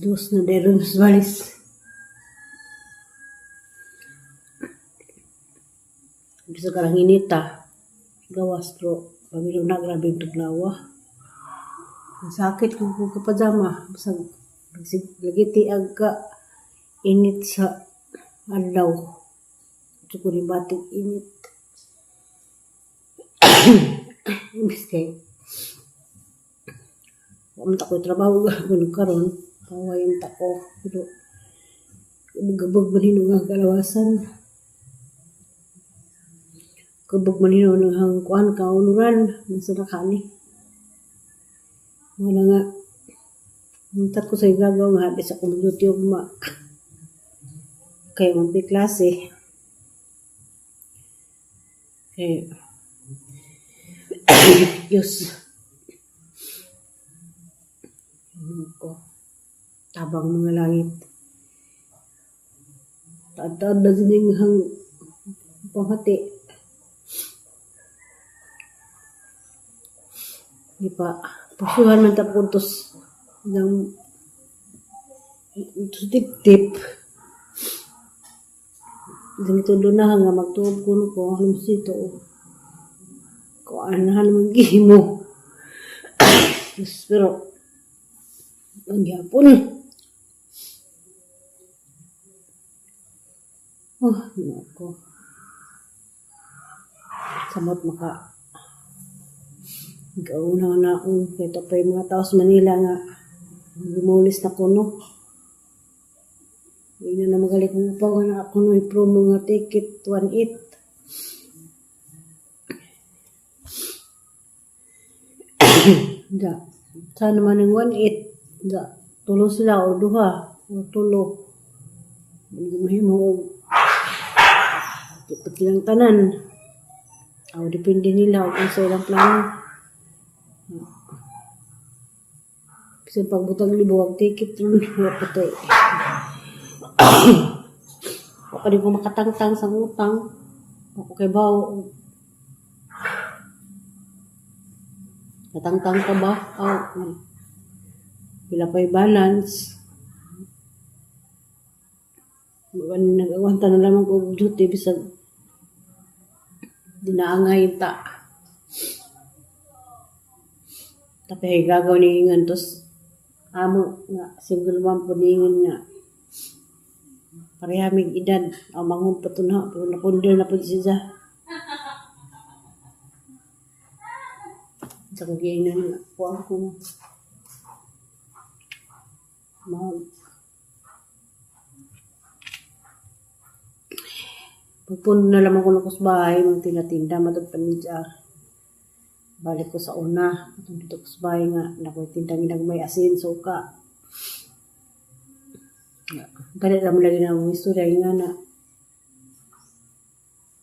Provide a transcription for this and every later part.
2 na dahil sa balis. Bisa karang inita. Gawas pero pamilo na grabe yung tugnawa. Ang sakit kung ko kapajama. Basta lagi aga init sa adlaw. Ito ko ni batik init. Imbis kay wa man ta ko'y trabaho gano'n karon. Pawayin ta ko. Pero gabog man hino nga kalawasan. Kabog man hino nga kuan kauluran nasa nakani. Wala nga. Hintat ko sa igagaw nga hapit sa akong duty ugma. Kay mong klase. Kay Diyos. Ano ko. Tabang mga langit. Taad-taad na din hang panghati. Di pa. Pasuhan man tapos tos ng tip-tip. Ganito doon na nga magtuob ko no ko alam sito. Kuan na naman gihimo. Pero ang gyapon. Oh, nako. Samot maka Gauna na akong kay pa yung mga tao sa Manila nga gimulis na kuno. Hindi na magaling kong upaw nga na ako no promo nga ticket 1.8. Da. Sana man ang 1.8. Da. Tulo sila o duha o tulo. Hindi mahimo og di pa silang tanan. Aw depende nila og unsa ilang plano. Bisan pagbutang libo ang ticket ron wa patay. Wa pa ko makatangtang sa utang. Wa ko kay bawo. Natangtang ka ba? Aw, pila pa'y balance. Nag-agwanta na lamang ko og duty bisag dinaangay ta. Tapi ay gagaw ni ingon tos amo nga single mom po ni ingon nga pareha mig edad aw mangod pa to na pero napunder na pud siya. Sa kong giingnan nga kuan ko mag pagpundo na lamang ko na sa bahay, magtinda-tinda, matod pa niya. Balik ko sa una, atong dito ko sa bahay nga, nakoy tinda ginagmay asin, suka. Dali ra mo lagi na akong istorya nga na.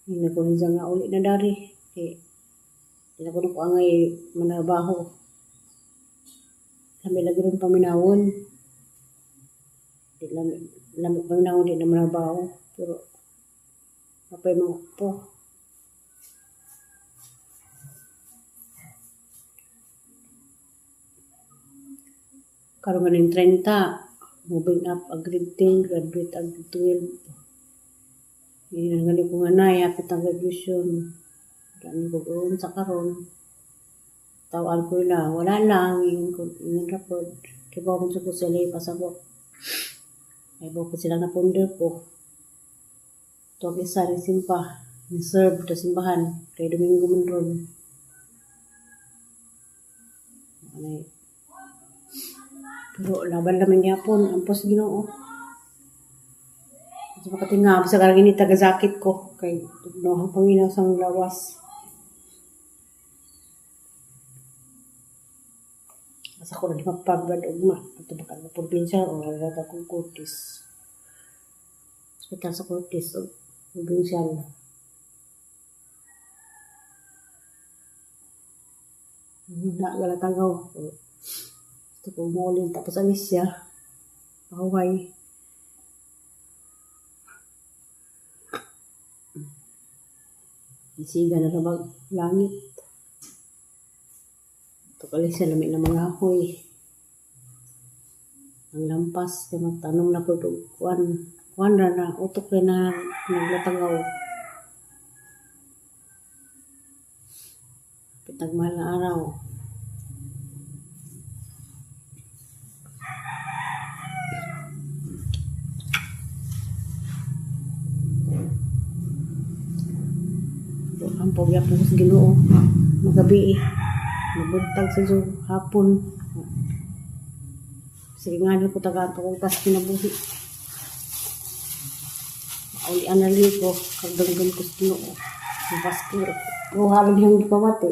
Hindi ko niya nga uli na dari. Kay, hindi ko na ko angay manarbaho. Lami lagi rin paminawon. Di lami, lami paminawon, di na manarbaho. Pero, apay mga po. Karon nga ning 30, moving up ang grade 10, graduate ang grade 12. Ngayon nga ko nga nay, hapit ang graduation. Gani ko gawin sa karon. Tawaan ko lang, wala lang, ingon ko, ingon rapod. Kaya ba kung sa sila ipasabot. Ay ba ko sila napunder ko. Tuwag isa ni simpa, ni serve sa simbahan, kay Domingo man ron. Ano. Pero laban naman gyapon, ampos Ginoo. Sa makatinga, sa karang ini taga-jacket ko kay tugnaw ang panginaw sa lawas. Asa ko na di mapagbad ugma ato baka sa probinsya o wala ka kong Cortes. Hospital sa Cortes o provincial. Na galatagaw. Gusto ko muulin tapos alis siya. Pahuway. Isiga na rabag langit. Ito kalis siya lami ng mga ahoy. Ang lampas kay magtanom na ko og kuan. Kuan ra na utok ra na naglatagaw. Pitag mahal na araw. Ang pagyapon sa Ginoo, magabi eh. Mabuntag sa hapon. Sige nga ko tagaan pa kong tas kinabuhi. Maulian na rin ko, kagdanggan ko sa Ginoo. Mabasko, kuha lang yung gipamati.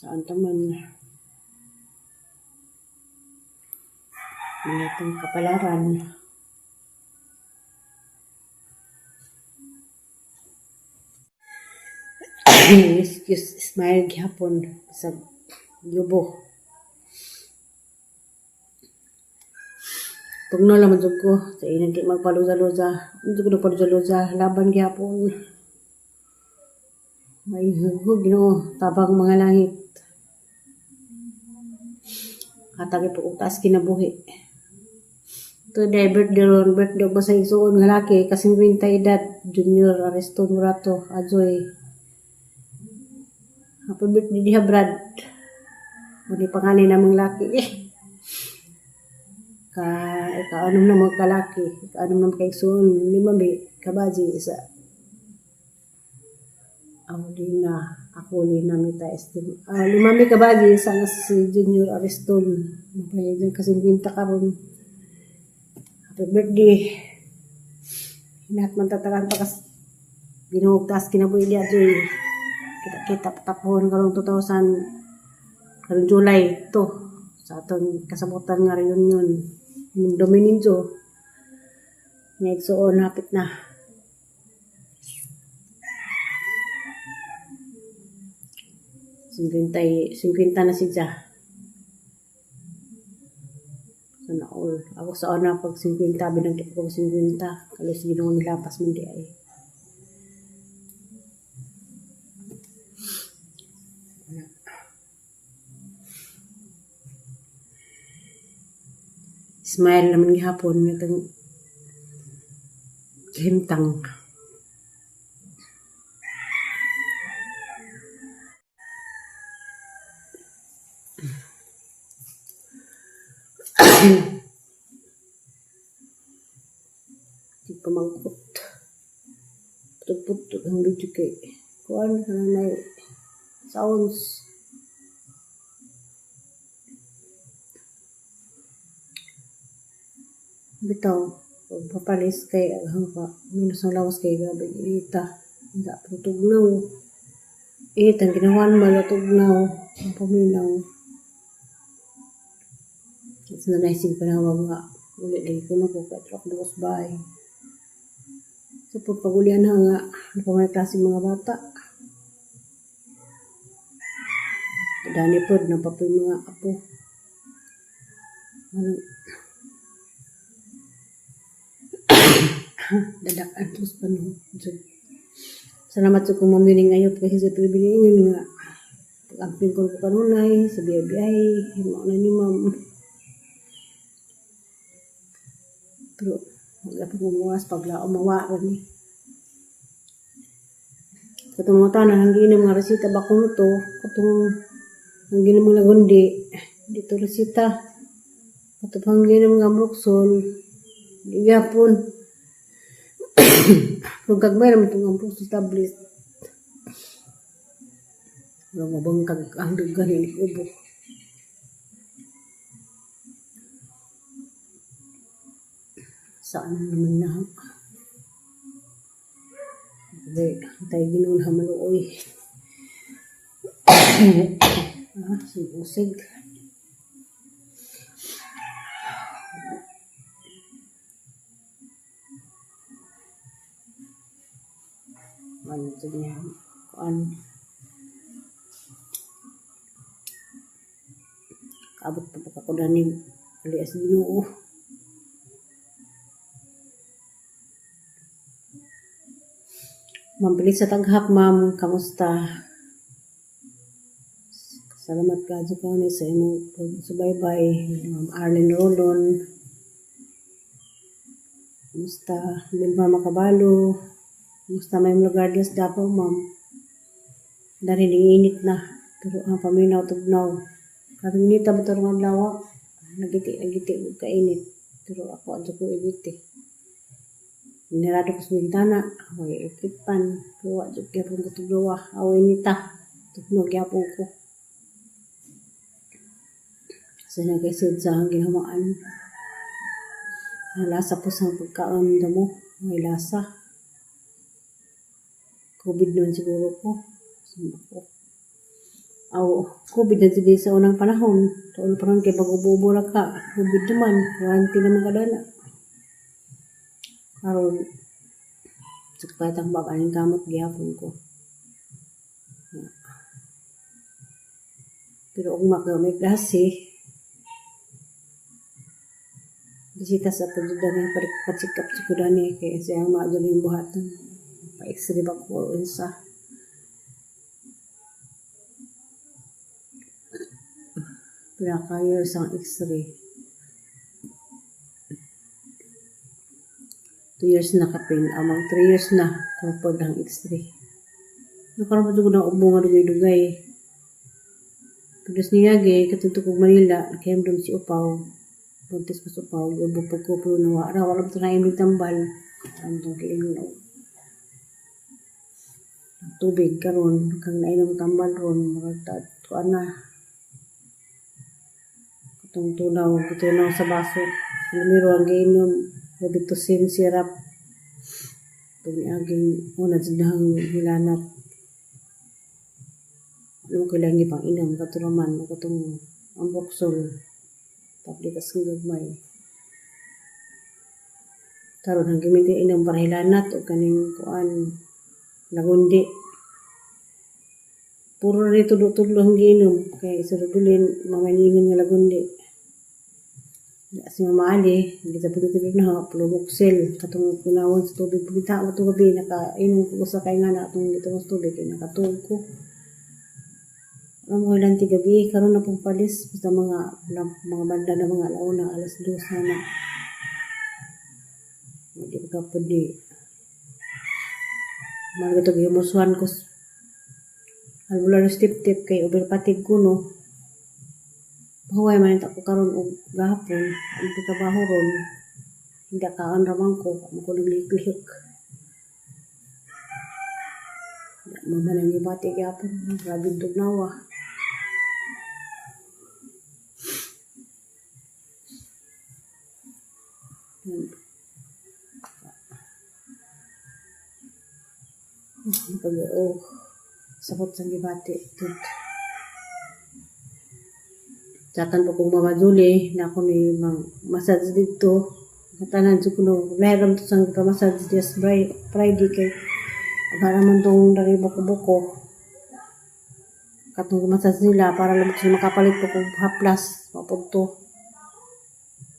Saan taman mga itong kapalaran. Excuse, smile gihapon sa yubo. Tugnaw lang man jud ko sa inang di magpaluza-luza. Unsa ko nagpaluza-luza, laban gihapon. May hugog Ginoo, tabang mga langit. Hatag po taas kinabuhi. Today birthday ron, birthday ba sa igsuon nga laki kasing 20 edad, Junior Aresto Murato, Ajoy. Happy birthday diha Brad. Muni panganay namang laki. Ka ikaanom na mga kalaki, ikaanom na mga kaigsuon, lima bi kabaji isa. Lina, ako Lina Mita Estim. Lima mi kabaji isa nga si Junior Ariston. Mapayag dyan kasi binta karon. Happy birthday. Hinahat man tatakan pa kas Ginoo taas kinabuhi diha Joy. Kita-kita patapon karong 2000 karong July to sa atong kasabutan nga reunion. Ining Domininjo. Nga igsuon hapit na. 50 na siya. Sana all. Ako sa una pag 50, binanggit ko 50. Kalos Ginoo nilapas man di ay. Smile naman gihapon itong hintang. Di pamangkot. Putod-putod ang video kay kuan na sounds. Bitaw, pagpapalis kay aghang pa, minus ang lawas kay grabe inita. Hindi pa tugnaw. Init ang ginawan malatugnaw, ang paminaw. It's na naising panawag nga. Uli lagi ko na ko, kahit rock bukas bahay. So pag pagulian na nga, ano pa may klase mga bata. Dani po, napapoy mga apo. Ano? Dadak antos pa no. So, salamat sa kong mamiling ayot kasi sa pagbilingin nga. Pag-amping ko ko kanunay, sa biyahe-biyahe, himo na ni ma'am. Pero, wala pa kumuwas, paglaom, mawa rin eh. Katong mga tanan, ang ginom nga resita ba kuno to, katong ang ginom nga lagundi, dito resita. Katong ang ginom nga bruksol, di gapon. Kung kagmay naman itong ambroxol tablet. Wala mabangkag ang dugan ni ubo. Saan naman na? Hindi, tayo Ginoo na maluoy. Usig. Ano ito niya? Kuan. Kaabot pa pa ko dani alias Ginoo. Ma'am sa taghak, ma'am. Kamusta? Salamat kadto kani sa imong pagsubaybay, Ma'am Arlene Rolon. Kumusta? Vilma Makabalo. Kumusta may lugar sa Davao, ma'am? Dari init na. Pero ang paminaw tugnaw. Karong inita ba tarong adlaw? Nagiti nagiti og kainit. Pero ako adto ko igiti. Nirado ko sa bintana, way ekipan, pero wa jud gyapon ko tugnawa. Aw inita, tugnaw gyapon ko. Sa nagaisod sa ang ginamaan. Ang lasa po sa pagkaon damo, may lasa. COVID naman siguro ko. Ko. Aw, COVID na jud sa unang panahon. Sa unang panahon kay pag-ubo-ubo ra ka. COVID naman, quarantine naman ka dana. Karon sa ang baba ning kamot gihapon ko. Pero ugma kay may klase, bisita sa pagdudan pa-check up ko dani kay siyang maadto yung buhaton. Pa-x-ray ba ko unsa. Pila ka years ang x-ray. 2 years na kapin, amang 3 years na kapag ang x-ray. Nakaroon pa ko na ubo nga dugay-dugay. Pagdas niya ge, katudto kog Manila, nakahimdom si Upaw. Buntis pa sa Upaw, giubo po ko, pero nawa, wala pa ito na imong tambal. Antong kiinom og tubig karon kang nainom tambal ron, murag kuan na. Katong tunaw, gitunaw sa baso. Primero ang giinom, Robitussin syrup. Itong niaging una jud nang hilanat. Ano kailangan pang inom katuraman katong ambroxol tablitas ng gagmay. Karon ang gamitin inom para hilanat o kaning kuan lagundi. Puro rin tulo-tulo ang giinom kay sa Rubulin mamaningon nga lagundi. Si Mama Ali, kita pagkatulog na Plumoxil, katong kunawon sa tubig. Pagkita mo itong gabi, nakainom ko sa kay nga na atong gitong sa tubig, kaya nakatuog ko. Alam mo, ilan ti gabi, karon na pong palis, basta mga banda na mga alauna, 2:00 na na. Hindi pa kapod di. Mahal ko ito, gimusuhan ko. Albularyo tip-tip, kay overpatig ko, no. Pahuway man ako karon og gahapon, ang trabaho ron, hindi kaan ramang ko, mo ko naglihik-lihik. Mama nang gibati gihapon, grabe tugnawa. Oh, sakot sa gibati. Tut. Chatan po kong Mama Julie na ako ni mang massage dito. Katanan ko no, meron to sang pa-massage this Friday kay agara man tong dari buko-buko. Katong massage nila para lang sila makapalit po kung haplas mapudto.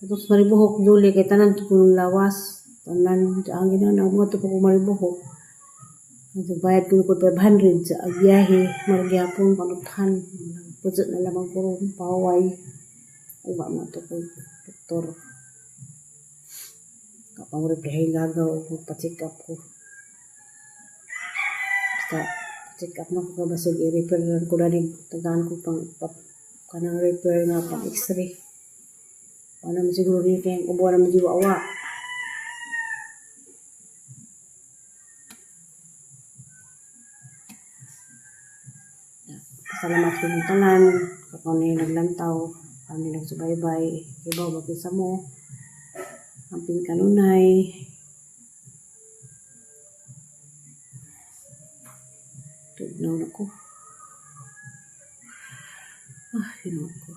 Tapos maribuhok Julie kay tanan to kung lawas. Tanan ang ginawa na mga to po kung maribuhok. Bayad ko 500 sa agyahe, margyapon panuthan. Puso na lamang ko ron, paway. Uba mo ito ko, doktor. Kapang replay gagaw, magpa-check up ko. Basta, check up na ko kabasig, i-repair ko na rin. Tagaan ko pang, kanang repair nga pang x-ray. Paano mo siguro niya kaya ubo na mo awa. Salamat ko ng tanan, kapag na naglantaw, kami nagsubaybay, ibaw bakit sa mo, amping kanunay. Tugnaw na ko. Ah, hinaw ko.